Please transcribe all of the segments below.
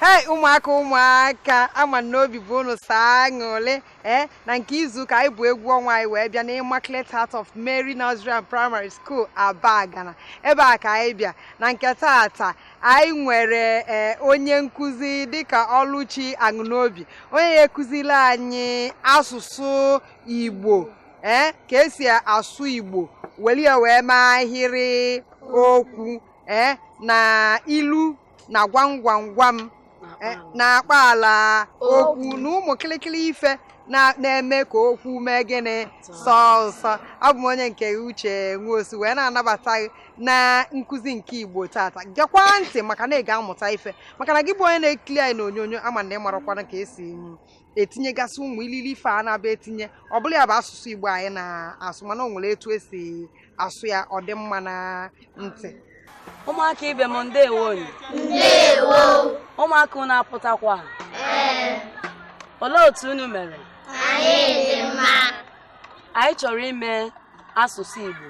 Hei, ụmụaka ụmụaka ama n'obi bụ unu saa aṅụrị ee na nke izu ụka anyị bụ egwu ọnwa anyị wee bịa na Immaculate Heart of Mary Nursery and Primary School, Abagana. Ebe a ka anyị bịa na nke taata. Anyị nwere ee onye nkụzi dịka Ọlụchi Aṅụnobi, onye ya ekụziri anyị asụsụ Igbo, ee ka esi asụ Igbo were ya wee mee ahịrị okwu, ee na ilu na gwam gwam gwam na akpaala okwu na ụmụ kịlịkịlị ife na-eme ka okwu mee gịnị sọọ ụsọ. Abụ m onye nke Uche Nwosu wee na-anabata gị na nkụzi nke Igbo tata. Gekwa ntị maka na ị ga-amụta ife, maka na gị bụ onye na-ekili anyị n'onyonyo ama na ị marakwana ka esi etinyegasị ụmụ ilili ife a na-abịa etinye. Ọ bụla ya bụ asụsụ Igbo anyị na-asụ, mana o nwere etu esi asụ ya ọ dị mma na ntị. Ụmụaka ibe m, ndewonu. Ndewo. Ụmụaka, unu apụtakwa? Ee. Olee otu unu mere? Anyị dị mma. Anyị chọrọ ime asụsụ Igbo.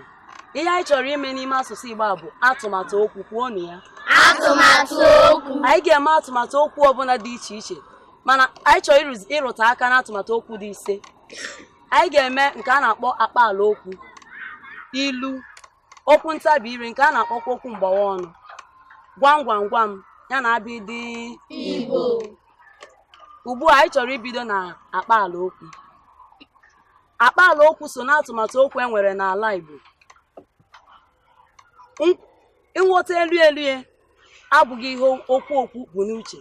Ihe anyị chọrọ ime n'ime asụsụ Igbo a bụ atụmatụ okwu. Kwuonụ ya. Atụmatụ okwu. Anyị ga-eme atụmatụ okwu ọbụla dị iche iche, mana anyị chọrọ ịrụta aka na atụmatụ okwu dị ise. Anyị ga-eme nke a na-akpọ akpaala okwu, ilu, okwu ntabi ire nke a na-akpọkwa okwu mgbawa ọnụ, gwam gwam gwam, ya na abịdị Igbo. Ugbu a, anyị chọrọ ibido na akpaala okwu. Akpaala okwu so n'atụmatụ okwu e nwere n'ala Igbo. Nghọta elu elu ya abụghị ihe okwu okwu bụ n'uche.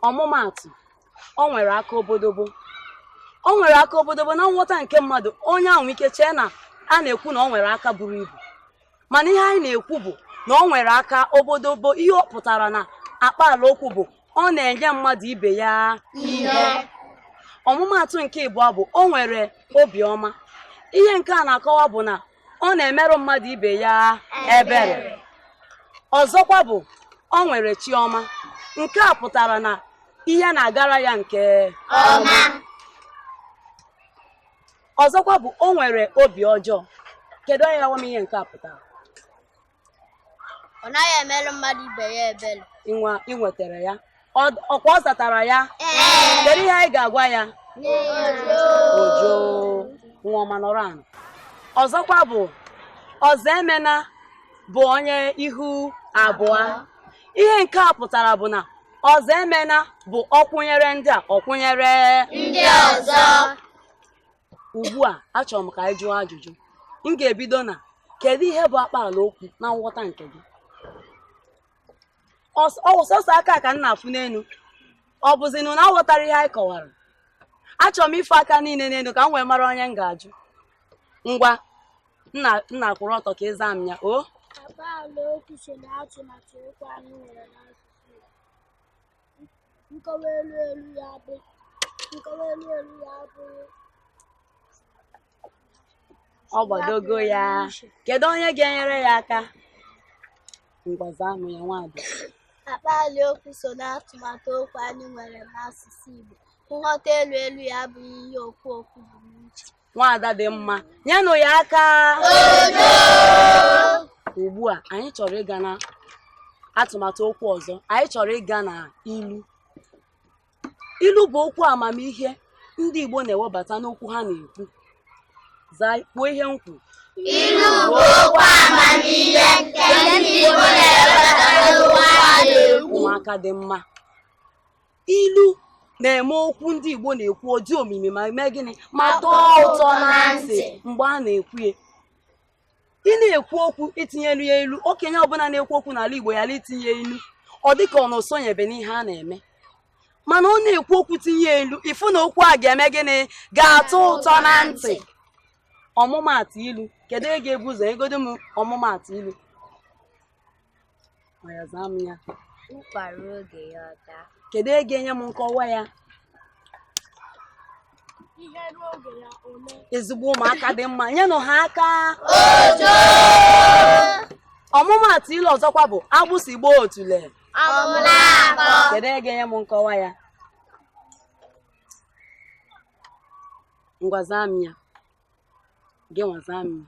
Ọmụmaatụ, o nwere aka obodobo. O nwere aka obodobo, na nghọta nke mmadụ, onye ahụ ike chee na a na-ekwu na o nwere aka buru ibu, mana ihe anyị na-ekwu bụ na o nwere aka obodobo. Ihe ọ pụtara na akpaala okwu bụ ọ na-enye mmadụ ibe ya ihe. Ọmụmaatụ nke ịbụọ bụ o nwere obiọma. Ihe nke a na-akọwa bụ na ọ na-emerụ mmadụ ibe ya ebere. Ọzọkwa bụ o nwere chiọma. Nke a pụtara na ihe na-agara ya nke ọma. Ọzọkwa bụ o nwere obi ọjọọ. Kedu onye ga-agwa m ihe nke a pụtara? Ọ naghị emerụ mmadụ ibe ya ebere. Ịnwa ị nwetara ya. Ọkwa ọ zatara ya? Ee. Kedu ihe anyị ga-agwa ya? Ojo nwa ọma nọrọ ala. Ọzọkwa bụ ọzọ emena bụ onye ihu abụọ. Ihe nke a pụtara bụ na ọzọ emena bụ ọkwụnyere ndị a ọkwụnyere ndị ọzọ. Ugbu a, achọrọ m ka anyị jụọ ajụjụ. M ga-ebido na kedu ihe bụ akpaala okwu na nghọta nke gị? Ọ sọsọ aka ka m na-afụ n'elu. Ọ bụzi na unu aghọtara ihe anyị kọwara? Achọrọ m ife aka niile n'elu ka m wee mara onye m ga-ajụ. Ngwa, nna nna, kwụrụ ọtọ ka ịza m ya o. Akpaala okwu so na atụmatụ okwu anyị nwere n'asụsụ Igbo. Nkọwa elu elu ya abụghị Ọ gbadogo ya. Kedu onye ga-enyere ya aka? Ngwa, zaa m ya, nwaada. Akpaala okwu so na atụmatụ okwu anyị nwere n'asụsụ Igbo. Nghọta elu elu ya abụghị ihe okwu okwu bụ n'uche. Nwaada dị mma, nyenụ ya aka. Ugbu a, anyị chọrọ ịga na atụmatụ okwu ọzọ. Anyị chọrọ ịga na ilu. Ilu bụ okwu amamihe ndị Igbo na-ewebata n'okwu ha na-ekwu. Zaa, kwuo ihe m kwuru. Ilu bụ okwu amamihe nke ndị Igbo na-ewebata n'okwu ha na-ekwu. Ụmụaka dị mma, ilu na-eme okwu ndị Igbo na-ekwu ọ dị omimi ma mee gịnị? Ma tọọ ụtọ na ntị mgbe a na-ekwu ya. Ị na-ekwu okwu, itinyelu ya ilu. Okenye ọbụla na-ekwu okwu n'ala Igbo yala itinye ilu, ọ dịka ọ na-osonyebe n'ihe a na-eme. Mana ọ na-ekwu okwu tinye ilu, ịfụ na okwu a ga-eme gịnị? Ga-atọ ụtọ na ntị. Ọmụmaatụ ilu, kedu onye ga-ebu ụzọ egodo m ọmụmaatụ ilu? Ma ya zaa m ya. Ụkwa ruo oge ya, ọ daa. Kedu onye ga-enye m nkọwa ya? Ihe ruo oge ya, o mee. Ezigbo ụmụaka dị mma, nyenụ ha aka. Ọmụmaatụ ilu ọzọkwa bụ agbụsị gbaa otule. Ọ mụrụ akọ. Kedu onye ga-enye m nkọwa ya? Ngwa zaa m ya. Gị nwa zaa m ya.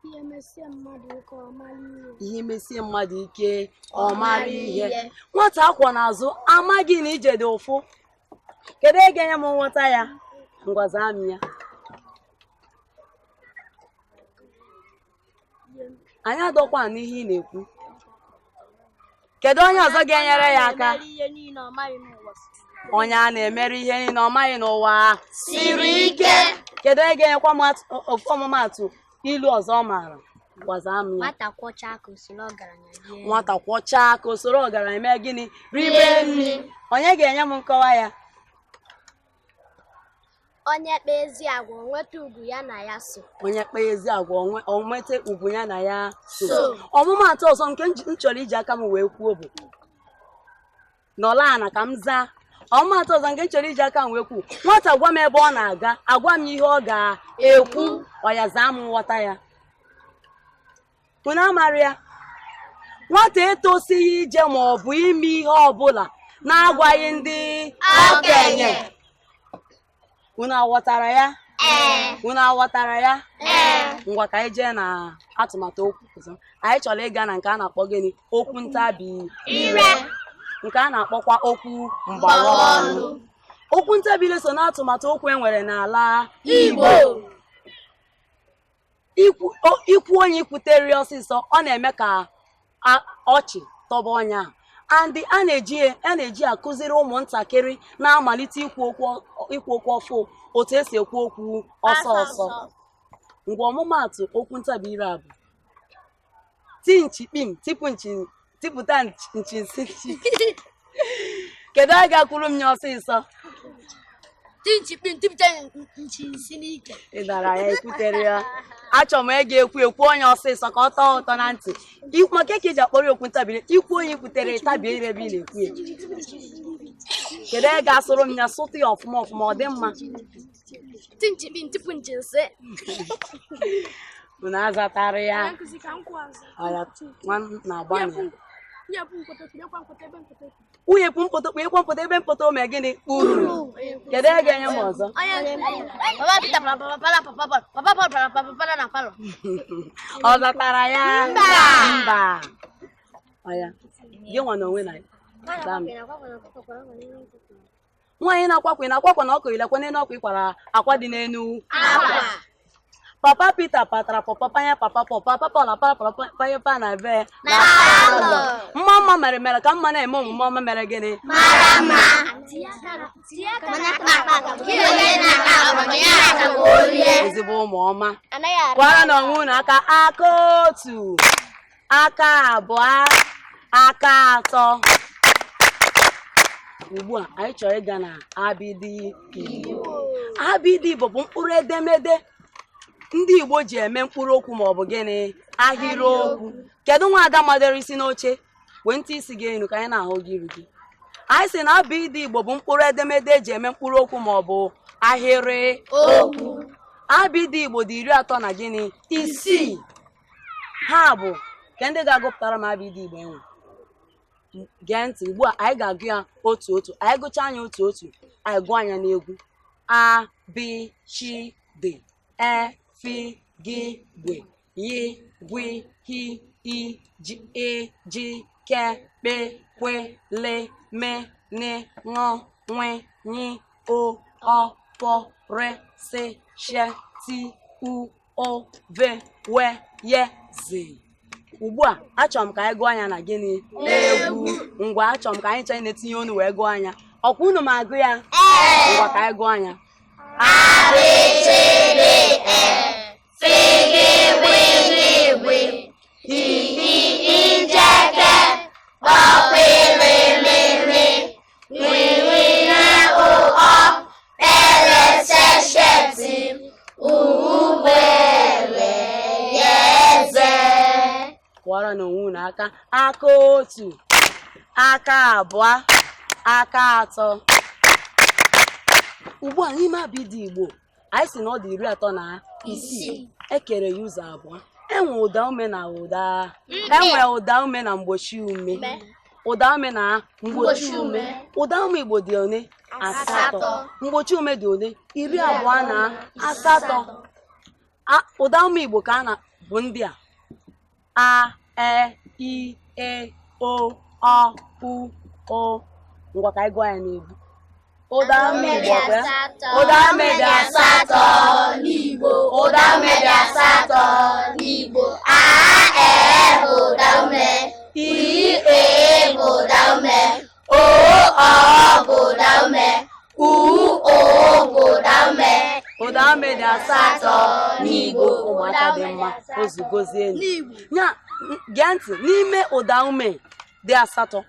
Ihe mesie mmadụ ike, ọ mara ihe. Ihe mesie mmadụ ike, ọ mara ihe. Nwata a kwọ n'azụ amaghị na ije dị ụfụ. Kedu onye ga-enye m nghọta ya? Ngwa zaa m ya. Anyị adọkwa n'ihe ị na-ekwu. Kedu onye ọzọ ga-enyere ya aka? Onye a na-emere ihe niile ọ maghị n'ụwa siri ike. Kedu onye ga-enyekwa m ofu ọmụmaatụ ilu ọzọ ọ maara? Ngwa zaa m ya. Nwata kwọchaa aka, o soro ọgaranya rie. Nwata kwọchaa aka, o soro ọgaranya mee gịnị? Ribe nri. Onye ga-enye m nkọwa ya? Onye kpaa ezi agwa, o nweta ugwu ya na ya so. Onye kpaa ezi agwa, o nweta ugwu ya na ya so. Ọmụmaatụ ọzọ nke m chọrọ iji aka m wee kwuo bụ nọla ana ka m zaa. Ọmụmaatụ ọzọ nke m chọrọ iji aka m wee kwuo: nwata gwa m ebe ọ na-aga, agwa m ihe ọ ga-ekwu. Ọ ya zaa m nghọta ya. Unu amara ya? Nwata etosighị ije ma ọ bụ ime ihe ọbụla na-agwaghị ndị okenye. Unu aghọtara ya? Unu aghọtara ya? Ngwa, ka anyị jee na atụmatụ okwu ọzọ. Anyị chọrọ ịga na nke a na-akpọ gịnị? Okwu ntabi ire, nke a na-akpọkwa okwu mgbawa ọnụ. Okwu ntabi ire so na atụmatụ okwu e nwere n'ala Igbo. Ikwu onye ikwutere ọsịsọ, ọ na-eme ka ọchị tọba onye ahụ. And a na-eji akụziri ụmụntakịrị na-amalite ikwu okwu ọfụ otu esi ekwu okwu ọsọ ọsọ. Ngwa, ọmụmaatụ okwu ntabi ire a bụ ti nchi kpim tipụ nchi tipụta nchi nsi nchi. Kedu onye ga-akwuru m ya ọsịsọ? Tinchikpin tipụta nchi nsi n'ike. Ị dara ya, ekwutere ya. Achọrọ m ịga ekwu ekwu onye ọsịsọ ka ọ tọọ ụtọ na ntị. Maka ka eji akpọrọ okwu ntabire, ikwu onye kwutere tabie ire ebe ị na-ekwu ya. Kedu onye ga-asụrụ m ya, sụtụ ya ọfụma ọfụma, ọ dị mma? Tinchikpin tipụ nchi nsi. Unu azatara ya? Ọya, nwa na-agbanị. Nwunye pụ mkpoto kpụnyekwa mkpoto ebe mkpoto mee gịnị? Kpuru. Kedu onye ga-enye m ọzọ? Papa Peter papa papa papa papa papa Paul papa papa papa na palọ. Ọ zatara ya? Mba. Ọya, gị nwa na onwe na zaa m. Nwaanyị na-akwakwa na-akwakwa na ọkụ ilekwa n'elu ọkụ ịkwara akwa dị n'elu akwa. Papa Peter patara pọpọ panya papa pọ papa Paul apara papa panya pa na be na palọ. Mma mma mere mere ka mma na-eme omume ọma mere gịnị? Mara mma. Onye na-aka akwa ya aka ka o rie. Ezigbo ụmụ ọma, Anaghị ara. kwara na onwe unu aka. Aka otu, aka abụọ, aka atọ. Ugbu a anyị chọrọ ịga na abịdị Igbo. Abịdị Igbo bụ mkpụrụ edemede ndị Igbo ji eme mkpụrụ okwu maọbụ gịnị? Ahịrịokwu. Kedu nwaada madoro isi n'oche? Wee ntị isi gị elu ka anyị na-ahụ gị iru gị. Anyị sị na abịdị Igbo bụ mkpụrụ edemede eji eme mkpụrụ okwu maọbụ ahịrị okwu. Abịdị Igbo dị 36 na gịnị? Isii. Ha bụ ke ndị ga-agụpụtara m abịdị Igbo enwe. Gee ntị ugbu a, anyị ga-agụ ya otu otu. Anyị gụchaa anya otu otu, anyị gụọ anya n'egwu. A, B, C, D, E, F, G, W, Y, W, H, I, J, E, J, K, P, Q, L, M, N, Ṅ, Nw, Ny, O, Ọ, P, R, S, Sh, T, U, O, V, W, Y, Z. Ugbu a achọrọ m ka anyị gụọ anya na gịnị? Egwu. Ngwa, achọrọ m ka anyị chọọ na-etinye unu wee gụọ anya. Ọkwa unu ma agụ ya? Ngwa, ka anyị gụọ anya. A B C D E F G W G W I I I J K P Q R M N W W N O Ọ P R S Sh T U V W Y Z. Kụọrọ na onwe unu aka. Aka otu, aka abụọ, aka atọ. Ugbu a, n'ime abịdị Igbo Anyị sị na ọ dị 36. Ekere ya ụzọ abụọ. Enwe ụda ume na ụda enwe ụda ume na mgbochi ume. Ụda ume na mgbochi ume. Ụda ume Igbo dị one? Asatọ. Mgbochi ume dị one? 28. Ụda ume Igbo ka a na bụ ndị a: a, e, i, e, o, ọ, u, o. Ngwa, ka anyị gụọ ya n'egwu. Ụda ume Igbo ọkwa ya? Ụda ume dị asatọ n'Igbo. Ụda ume dị asatọ n'Igbo. A, e bụ ụda ume. I, e bụ ụda ume. O, ọ bụ ụda ume. U, o bụ ụda ume. Ụda ume dị asatọ n'Igbo. Ụmụaka dị mma, ozugozienu ya. Gee ntị, n'ime ụda ume dị asatọ,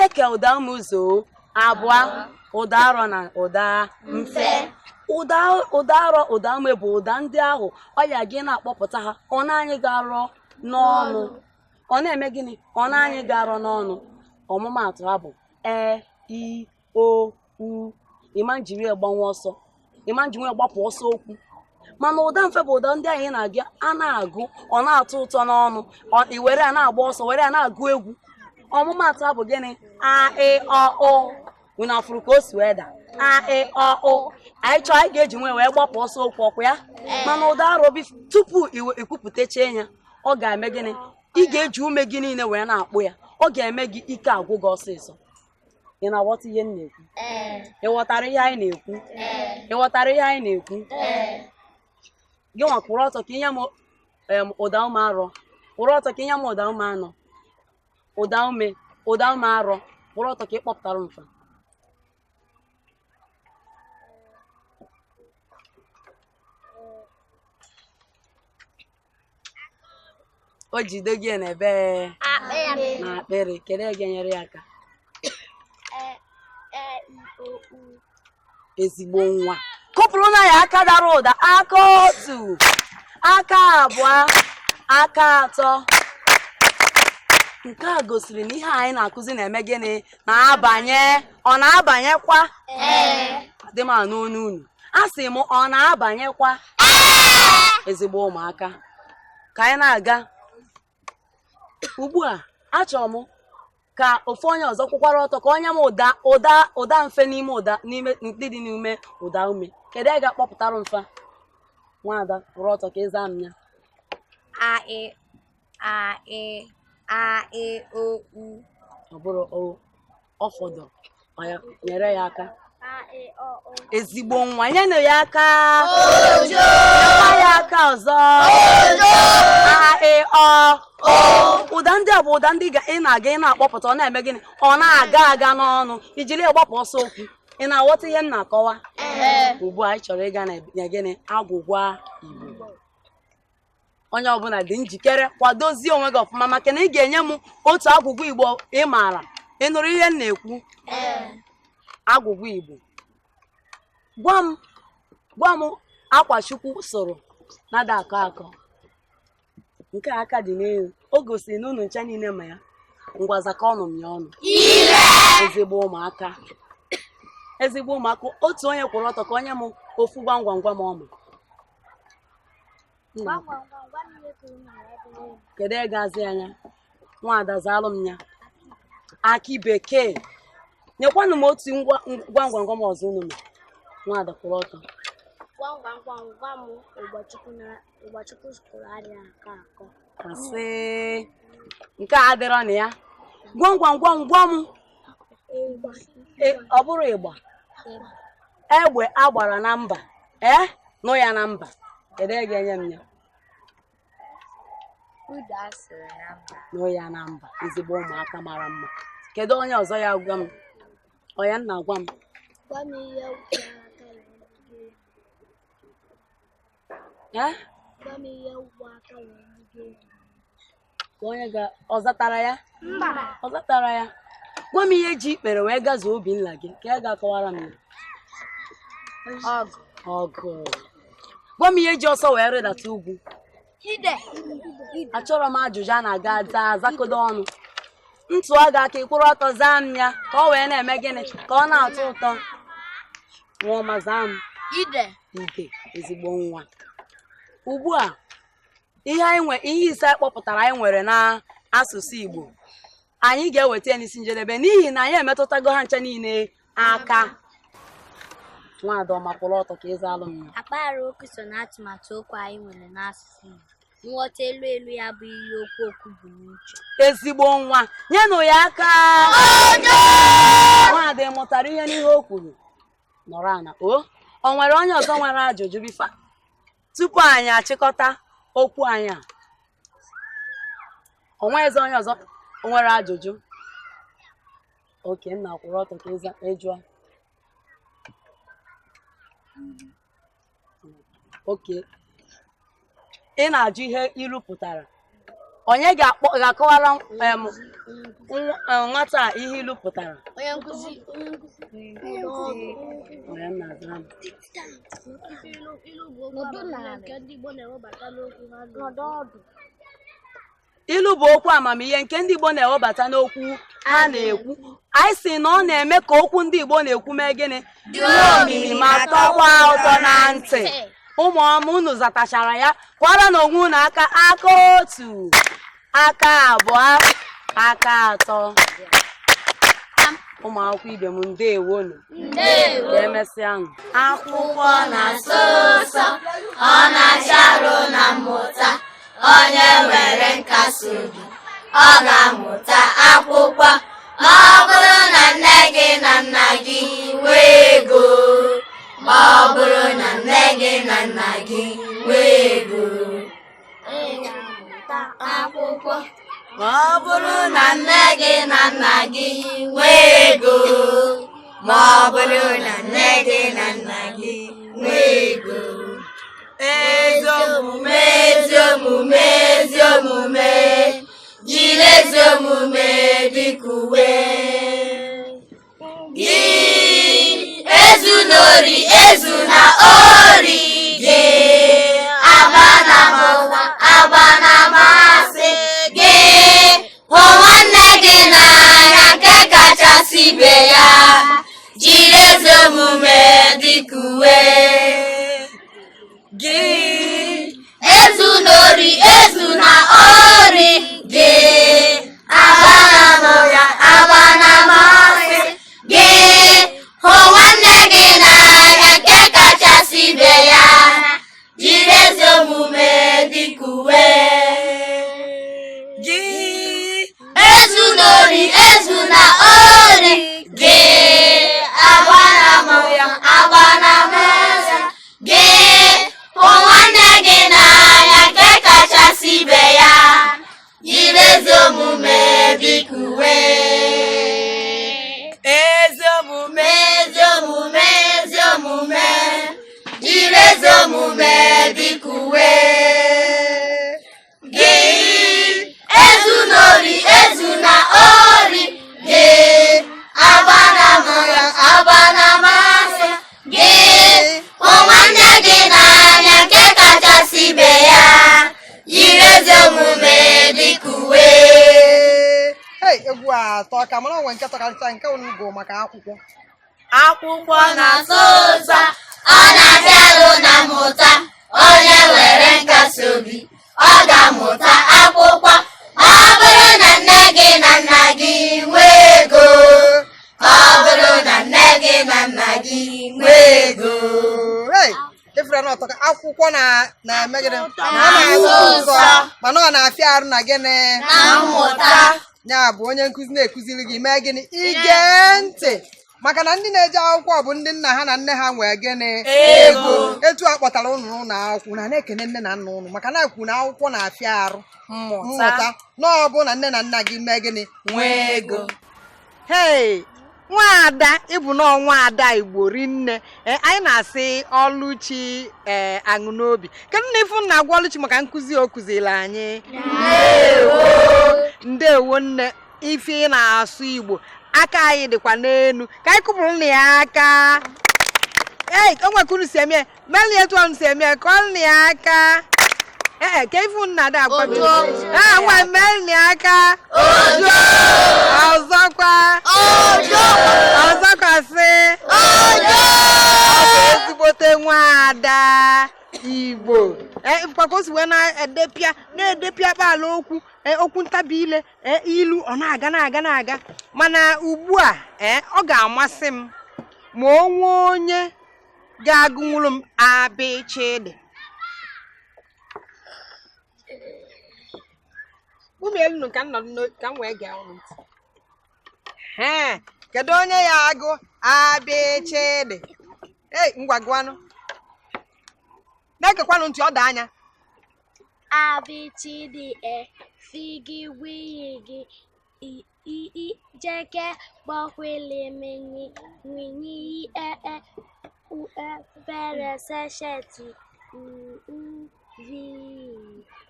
eke ụda ume ụzọ abụọ: ụda arọ na ụda mfe. Ụda arọ, ụda ume bụ ụda ndị ahụ ọ ya gị na-akpọpụta ha, ọ na-anyị ga-arọ n'ọnụ. Ọ na-eme gịnị? Ọ na-anyị ga-arọ n'ọnụ. Ọmụmaatụ ha bụ e, i, o, u. Ịma njiri ya gbanwe ọsọ, ịma nji nwe gbapụ ọsọ okwu. Mana ụda mfe bụ ụda ndị anyị na-aga a na-agụ, ọ na-atọ ụtọ n'ọnụ, i were ya na-agba ọsọ, were ya na-agụ egwu. Ọmụmaatụ ha bụ gịnị? A, ị, ọ, ụ. Unu afụrụ ka o si wee daa? A, ị, ọ, ụ. Anyị chọọ, anyị ga-eji nwe wee gbapụ ọsọ okwu, ọkwa ya. Mana ụda arọ, tupu ikwupụtachie ya, ọ ga-eme gịnị? Ị ga-eji ume gị niile wee na-akpụ ya. Ọ ga-eme gị ike agwụ gị ọsịsọ. Ị na-aghọta ihe m na-ekwu? Ị ghọtara ihe anyị na-ekwu? Ị ghọtara ihe anyị na-ekwu? Gị nwa kwụrụ ọtọ ka inye m ụda ume arọ. Kwụrụ ọtọ ka inye m ụda ume anọ. Ụda ume arọ. Kwụrụ ọtọ ka ị kpọpụtara mfa. O jide gị n'ebe na akpịrị. Kedu ege nyere ya aka? E, I, O, U. Ezigbo nwa, kụpụrụ na ya aka dara ụda. Aka otu, aka abụọ, aka atọ. Nke a gosiri na ihe anyị na-akụzi na-eme gịnị? Na-abanye. Ọ na-abanyekwa? Adị m anụ onu unu. A sị m, ọ na-abanyekwa? Ezigbo ụmụaka, ka anyị na-aga ugbu a, achọrọ m ka ofu onye ọzọ kwụkwara ọtọ ka onye m ụda ụda ụda mfe n'ime ụda n'ime ndị dị n'ime ụda ume. Kedu ị ga-akpọpụtara mfa? Nwaada, kwụrụ ọtọ ka ịza m ya. A, E, A, E, A, E, O, U. Ọ bụrụ o, ọ fọdụrụ. Ọ ya, nyere ya aka. A, E, O, U. Ezigbo nwa, nyenụ ya aka. Nyekwa ya aka ọzọ. A, e, ọ. Ụda ndị a bụ ụda ndị ị na-aga, ị na-akpọpụta, ọ na-eme gịnị? Ọ na-aga aga n'ọnụ, ijiri ya gbapụ ọsọ okwu. Ị na-aghọta ihe m na-akọwa ugbu a? Anyị chọrọ ịga na gịnị? Agwụgwa Igbo. Onye ọbụla dị njikere, kwadozie onwe gị ọfụma, maka na ị ga-enye m otu agwụgwa Igbo ị maara. Ị nụrụ ihe m na-ekwu? Agwụgwa Igbo. Gwa m akwa Chukwu sụrụ nada akọ akọ. Nke a aka dị n'elu, o gosiri na unu ncha niile ma ya. Ngwa, zakọ ọnụ m ya ọnụ. Ezigbo ụmụaka, ezigbo ụmụaka. Otu onye kwụrụ ọtọ ka onye m ofu gwam gwam gwam ọma. Nna, Gwam gwam gwam gwam ihe tụrụ n'ala ebe niile. Kedu ego azị anya? Nwaada, zaalụ m ya. Akị bekee. Nyekwanụ m otu ngwa gwam gwam gwam ọzọ unu ma. Nwaada, kwụrụ ọtọ. Gwam gwam gwam gwam ụgbọchukwu na ụgbọchukwu kụrụ adịghị akọ akọ. Asị nke a adịrọ na ya. Gwam gwam gwam gwam. Ịgba. Ọ bụrụ ịgba, egbe agbara na mba, ee, nụ ya na mba. Kedu ego enye m ya? Udo asụrụ na mba. Nụ ya na mba. Ezigbo ụmụaka mara mma. Kedu onye ọzọ ya gwa m? Ọ ya nna, gwa m. Gwa m ihe gwara aka wee bido. Ee? Gwa m ihe gwa aka wee bido. Ka onye ga ọ zatara ya? Mba. Ọ zatara ya. Gwa m ihe ji ikpere wee gazuo obi nna gị. Ka ya ga-akọwara m ya. Ọgụ. Ọgụ. Gwa m ihe ji ọsọ wee rịdata ugwu. Ide. Achọrọ m ajụjụ a na-aga zaa zakodo ọnụ. Ntụ a ga-aka ịkwụrụ ọtọ zaa m ya, ka ọ wee na-eme gịnị? Ka ọ na-atọ ụtọ. Nwaọma, zaa m. Ide. Ide. Ezigbo nwa. Ugbu a, ihe anyị nwe, ihe ise anyị kpọpụtara anyị nwere n'asụsụ Igbo, anyị ga-eweta ya n'isi njedebe n'ihi na anyị emetụtago ha ncha niile aka. Nwaada ọma, kwụrụ ọtọ ka ị zaalụ m ya. Akpaala okwu so n'atụmatụ okwu anyị nwere n'asụsụ Igbo. Nghọta elu elu ya bụ ihe okwu okwu bụ n'uche. Ezigbo nwa, nyenụ ya aka. Nwaada, ị mụtara ihe n'ihe o kwuru? Nọrọ ana. O nwere onye ọzọ nwere ajụjụ bifa tupu anyị achịkọta okwu anyị a? O nweghịzi onye ọzọ nwere ajụjụ? Oke nna, kwụrụ ọtọ ka ịjụọ. Oke ị na-ajụ ihe ilu pụtara. Onye ga-akọwara nwata a ihe ilu pụtara? Onye nkụzi, onye nkụzi. Onye nna, zaa m. Ilu bụ okwu amamihe nke ndị Igbo na-ewebata n'okwu ha na-ekwu. Ilu bụ okwu amamihe nke ndị Igbo na-ewebata n'okwu ha na-ekwu. Anyị sị na ọ na-eme ka okwu ndị Igbo na-ekwu mee gịnị? Dị omimi ma tọkwa ụtọ na ntị. Ụmụ ọma, unu zatachara ya. Kwara na onwe unu aka. Aka otu, aka abụọ, aka atọ. Ụmụ akwụkwọ ibe m, ndewonu. Ka emesịanụ. Akwụkwọ na-asọ ụsọ, ọ na-acharụ na mmụta. Onye nwere nkasi obi, ọ ga-amụta akwụkwọ. Ma ọ bụrụ na nne gị na nna gị nwee ego, ma ọ bụrụ na nne gị na nna gị nwee ego, Ị ga-amụta akwụkwọ. Ma ọ bụrụ na nne gị na nna gị nwee ego, ma ọ bụrụ na nne gị na nna gị nwee ego. Ezi omume, ezi omume, ezi omume, jiri ezi omume dịka uwe gị. Ezuna ori, ezuna ori gị. Agbana m ụgha, agbana m asị gị. Hụ nwanne gị n'anya nke kachasị ibe ya. Jiri ezi omume dịka uwe gị. Ezuna ori, ezuna ori gị. Agbana m ụgha, agbana m asị gị. Hụ nwanne gị n'anya nke kachasị ibe ya. Jiri ezi omume dịka uwe gị. Ezuna ori, ezuna ori gị. Agbana m ụgha, agbana m asị gị. Hụ nwanne gị n'anya nke kachasị ibe ya. Jiri ezi omume dịka uwe. Ezi omume, ezi omume, ezi omume, jiri ezi omume dịka uwe gị. Ezuna ori, ezuna ori gị. Agbana m ụgha, agbana m asị gị. Hụ nwanne gị n'anya nke kachasị ibe ya. Jiri ezi omume dịka uwe. Hei, egwu a atọ ka mara onwe nke tọkarịcha nke unu gụ maka akwụkwọ. Akwụkwọ Na-asọ ụsọ, ọ na-abịa arụ na mmụta. Onye nwere nkasi obi, ọ ga-amụta akwụkwọ. Ma ọ bụrụ na nne gị na nna gị nwee ego, ma ọ bụrụ na nne gị na nna gị nwee ego. Hei, efere na ọtọ ka akwụkwọ na-eme gịnị? Ọ na-asọ ụsọ, mana ọ na-afịa arụ na gịnị? Na mmụta. Ya bụ onye nkụzi na-ekụziri gị, mee gịnị? Ige ntị, maka na ndị na-eje akwụkwọ bụ ndị nna ha na nne ha nwee gịnị? Ego. Etu a kpọtara ụnụ n'ụlọ akwụkwọ na na-ekene nne na nna ụnụ, maka na ekwu na akwụkwọ na-afịa arụ mmụta, na ọ bụ na nne na nna gị mee gịnị? Nwee ego. Hei, nwaada, ịbụ nọọ nwaada Igbo rinne. Ee, anyị na-asị Ọlụchi, ee, aṅụ n'obi. Kedu na ifu na-agwa Ọlụchi maka nkụzi o kụziri anyị? Ndewo nne. Ife ị na-asụ Igbo, aka anyị dịkwa n'elu. Ka anyị kụpụrụ nna ya aka. Ei, o nwere ka unu si eme ya. Meli etu unu si eme ya, kọọ nna ya aka. Ee, ka ifu nna ada agwa gị. Ee, nwa, meli ya aka ọzọkwa, ọzọkwa, sị. Ezigbote nwaada Igbo. Ee, kwa ka o si wee na-edepịa na-edepịa akpaala okwu, ee, okwu ntabi ile, ee, ilu, ọ na-aga na-aga na-aga. Mana ugbu a, ee, ọ ga-amasị m ma o nwee onye ga-agụnwuru m abịchịdị. Ụmụ elu ka m nọdụ ka m wee gee unu ntị. Ee, kedu onye ya agụ abịchịdị? Ei, ngwa gụanụ, na-egekwanụ ntị, ọ dị anya. A B C D E F G W I G I I I J K B Q L M N W N Y E E U E P R S Sh T U U V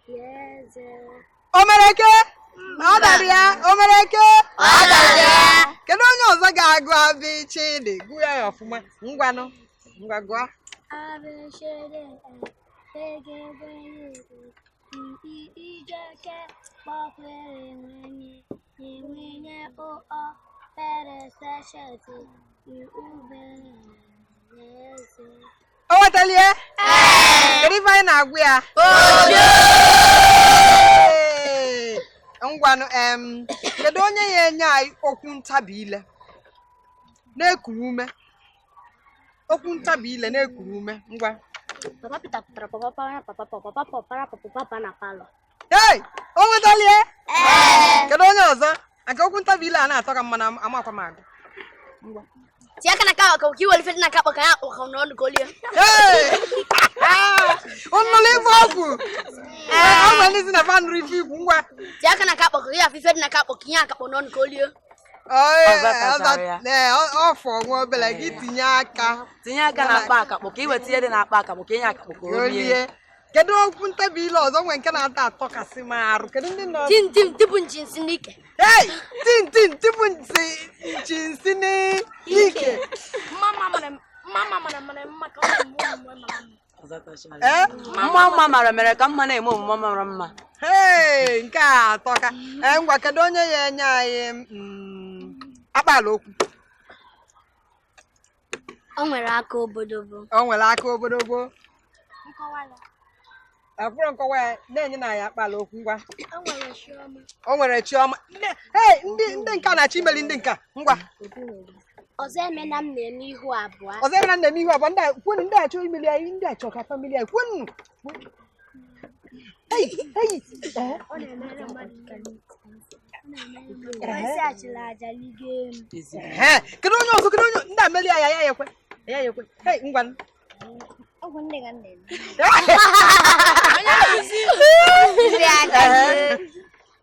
Y Z. O mere ke ọ dara ya? O mere ke Ọ dara ya. Kedu onye ọzọ ga-agụ abịchịdị? Gụọ ya ọfụma, ngwanụ, ngwa gụọ. A B C D E F G W I G I I J K B Q L M N W N U O P R S Sh T U U V Y Z. O nwetala ya? Kedu ife anyị na-agụ ya? Ee! Ngwanụ, kedu onye ya enye anyị okwu ntabi ile na-ekuru ume? Okwu ntabi ile na-ekuru ume, ngwa. Papa Peter pụtara papa para papa papa papa para papa papa na palọ. Ei, o nwetala ya? Kedu onye ọzọ aka okwu ntabi ile a na-atọ ka mma na amakwa m agụ? Ngwa. Tinye aka na aka ka iwere ife dị na aka ka ya akpọkọ n'ọnụ ka o lie. Ee! Nnụlụ ife ọgwụ. Ee, ọ nwere ndị si na fa nụrụ ife ikwu, ngwa. Tinye aka na aka akpọkọ ya afọ ife dị na aka akpọkọ ihe akakpọ n'ọnụ ka o lie. Ọzọ tachara ya. Ee, ọ fọ nwa obere gị tinye aka. Tinye aka na akpa akakpọ ka i weta ihe dị n'akpa akakpọ ka inye akakpọ ka o rie. Olie. Kedu okwu ntabi ile ọzọ nwee nke na-ata atọ kasị m arụ? Kedu ndị nọ? Tim tim tipụ nchi nsị n'ike. Hey, tin tin tupu nsị nchi nsị n'ike. Mama mara mama mara mara mma ka ọ na-eme omume mara mma. Ọzọ tachara ya. Ee? Mma mma mara mere ka mma na-eme omume mara mma. Hey, nke a atọka. Ee, ngwa, kedu onye ya enye anyị akpaala okwu? O nwere aka obodobo. O nwere aka obodobo. Nkọwa ya. Akwụrụ nkọwa ya na-enye na ya akpaala okwu, ngwa. O nwere chiọma. O nwere chiọma. Hey, ndị ndị nka na-achọ imeli ndị nka, ngwa. Ọzọ emena m na-eme ihu abụọ. Ọzọ ebe na na-eme ihu abụọ, ndị a kwenu, ndị achọ imeli anyị, ndị achọ ka famili anyị kwenu. Hey, hey, ee. Ọ na-emere mmadụ ike n'ike. Esi achịla aja ligo elu. Ehe, kedu onye ọzọ? Kedu onye ndị ameli anyị? Ya ekwe, ya ekwe. Hey, ngwa. Ọgwụ ndị ga na-eme. Ehe.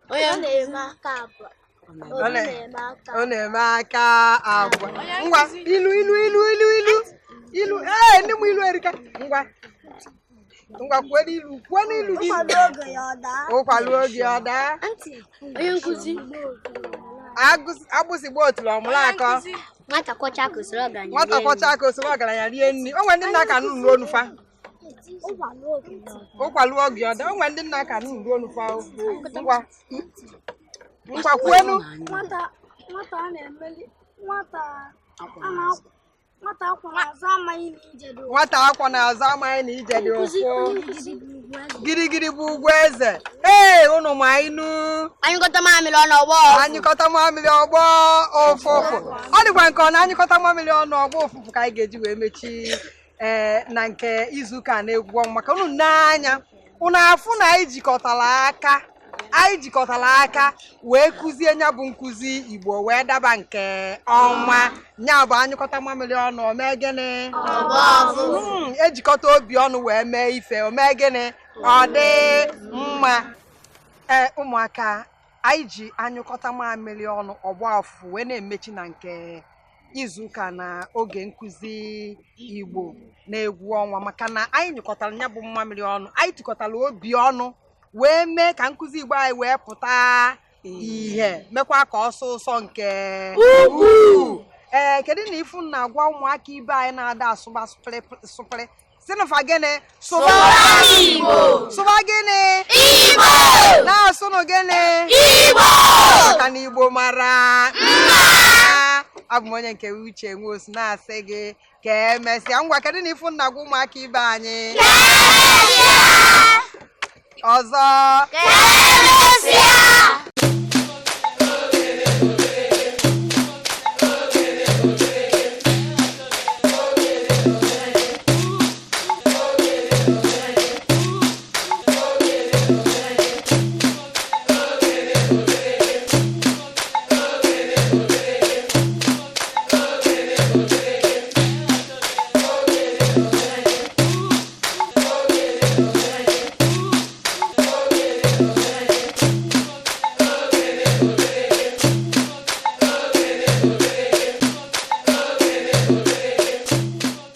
Ọ na-eme aka abụọ. Ọ Obi na-eme aka. Ọ na-eme aka abụọ. Ngwa, ilu, ilu, ilu, ilu, ilu, ilu. Ee, ndị mụ ilu erika. Ngwa, ngwa, kwuo n'ilu, kwuo n'ilu gị. Ụkwalụ oge ya ọ daa. Ụkwalụ oge ọ daa. Onye nkụzi. Agbụsị gba otulu ọmụrụ akọ. Nwata kwọcha aka osoro ọgaranya. Nwata kwọcha aka osoro ọgaranya rie nri. O nwere ndị nna ka nụ onu fa. Ụkwalụ oge ya ọ daa. Ụkwalụ oge ọ daa. O nwere ndị nna ka nụ onu fa. Ngwa, ngwa, kwuenu. Nwata nwata a na-emeli nwata a na nwata akwọ n'azụ amaghị na ije dị ụfụ. Nwata akwọ n'azụ amaghị na ije dị ụfụ. Gidi bụ ugwu eze. Girigiri bụ ugwu eze. Ee, unu ma inu. Anyụkọta mamịrị ọnụ ọgbọ. Anyụkọta mamịrị ọgbọ ụfụfụ. Ọ dịkwa nke ọ na-anyụkọta mamịrị ọnụ ọgbọ ụfụfụ ka anyị ga-eji wee mechi, ee, na nke izuụka na egwu ọnwa, maka unu n'anya unu afụ na anyị jikọtara aka, anyị jikọtara aka wee kụzie nya bụ nkụzi Igbo wee daba nke ọnwa. Nya bụ anyụkọta mamịrị ọnụ o mee gịnị? Ejikọta obi ọnụ wee mee ife, o mee gịnị? Ọ dị mma. Ee, ụmụaka, anyị ji anyụkọta mamịrị ọnụ ọgba ọfụfụ wee na-emechi na nke izuụka na oge nkụzi Igbo na egwu ọnwa, maka na anyị nyụkọtara ya bụ mamịrị ọnụ, anyị tụkọtara obi ọnụ wee mee ka nkụzi Igbo anyị wee pụta ihe, mekwa ka ọsọ ụsọ nke ukwuu. Ee, kedu na ifu na-agwa ụmụaka ibe anyị na-ada asụba sụpịrị sụpịrị sinụfa gịnị? Sụba Igbo. Sụba gịnị? Igbo. Na-asụnụ gịnị? Igbo. Maka na Igbo mara mma. Abụ m onye nke Uche Nwosu na-asị gị ka emesịa. Ngwa, kedu na ifu nna gwa ụmụaka ibe anyị ọzọ? Ka emesịa.